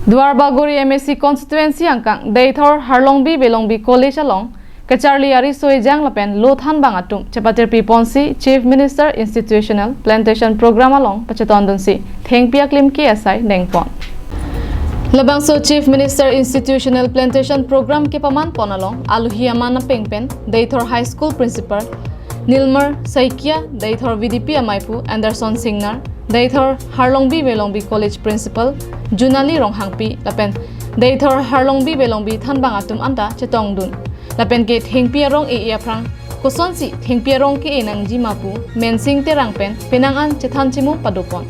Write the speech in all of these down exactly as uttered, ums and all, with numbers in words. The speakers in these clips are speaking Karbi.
Duar Bagori M A C constituency angkang Deithor Harlongbi Velongbi College along kacharli ariso ejang lapen lo thanbang atum chepatirpi ponsi Chief Minister Institutional Plantation Program along pachetondunsi thengpi aklim ke asai dengpon. Labangso Chief Minister Institutional Plantation Program kepaman pon along alohi aman apeng pen Deithor High School Principal Nilmar Saikia, Deithor V D P amaipu Anderson Singnar, Deithor Harlongbi Velongbi College Principal Junali Ronghangpi lapen Deithor Harlongbi Velongbi thanbang atum anta chetongdun. Lapen ke thengpi arong e-e aphrang kosonsi thengpi arong ke-e nangji ma pu Mensing Terang pen penang an chethan chimo padopon.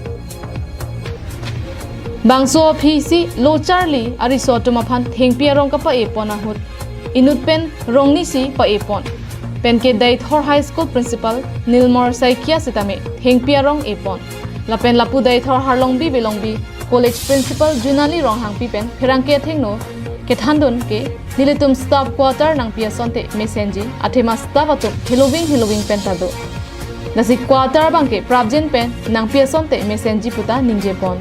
Bangso aphisi lo charli ariso atum aphan thengpi arong kapa-e pon ahut inut pen rong nisi pa-e pon. Penke Deithor High School Principal Nilmar Saikia sitame thengpi arong e pon. Lapen lapu Deithor Harlongbi Velongbi College Principal Junali Ronghangpi pen pherangke athengno kethandun ke nelitum staff quarter nangpi asonte mesenji, athema staff atum heloving heloving pen ta do. Lasi quarter abangke prapjin pen nangpi asonte mesenji puta ningjepon.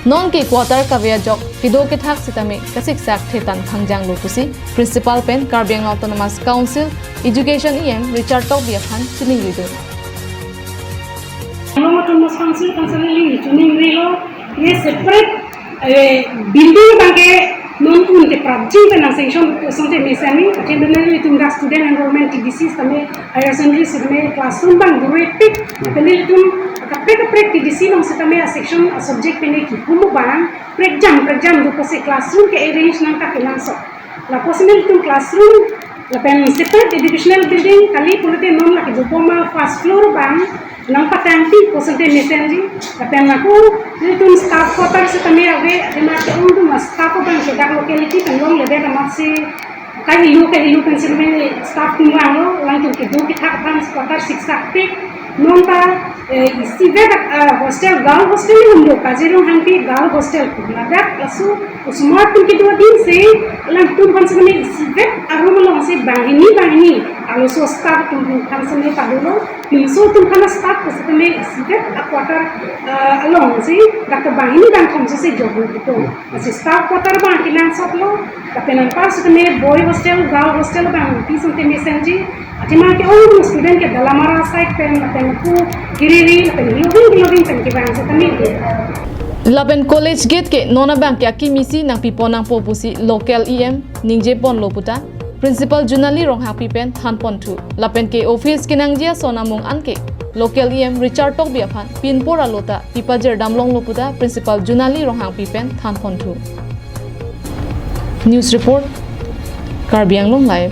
Nonke quarter kave ajok kedo kethak sitame kasiksak thetan phangjanglo pusi Principal pen Karbi Anglong Autonomous Council Education E M Richard Tokbi aphan chiningrilo. Anglong Autonomous Council council li chuningrilo, ye separate, eh, building abangke non un te prapjin pen nang sanction asonte mesenji, athema nelitum dak student enrollment T D C sitame, higher secondary sitame, classroom abang durepik, pen nelitum kaprek kaprek T D C along sitame a section a subject pen kipu mo abang prekjam prekjam do pusi classroom ke arrange nangkok kenangsot. Lapusi nelitum classroom lapen separate educational building kali pulote non lake dopoma first floor abang nangpatangpi pu asonte mesenji. Lapen ako nelitum staff quarter sitame ave, athema ke-ongdung staff abangke dak locality pen longledet amatsi kahelo kahelo pen sitame staff atum vanglo, alangtum kedo kethak aphan quarter siksakpik. Non ta, eh, isivet, ah, hostel, girl hostel ni undo, Kajirong Hangpi girl hostel pu ladak, laso osomar atum kedo adinsi alangtum aphan sitame isivet aroom alongsi banghini banghini, aloso staff atum aphan sitame padolo, pinso atum aphan staff sitame isivet a quarter, ah, alongsi dak banghini bangkethom si jok lo. Lasi staff quarter abang kenangsotlo, lapen anpar sitame boy hostel, girl hostel abang pi asonte mesenji, athema ke-ongdung student ke Dalamara side pen, lapen pu Hiriri, lapen heloving heloving pen kevang sitame. Lapen college gate ke non abangke akimi si nangpipon nangpo pusi local E M ningjeponlo puta Principal Junali Ronghangpi pen thanponthu. Lapen ke office kenangji ason amung anke local E M Richard Tokbi aphan pinpor alota pipajirdam longlo puta Principal Junali Ronghangpi pen thanponthu. News report, Karbi Anglong Live.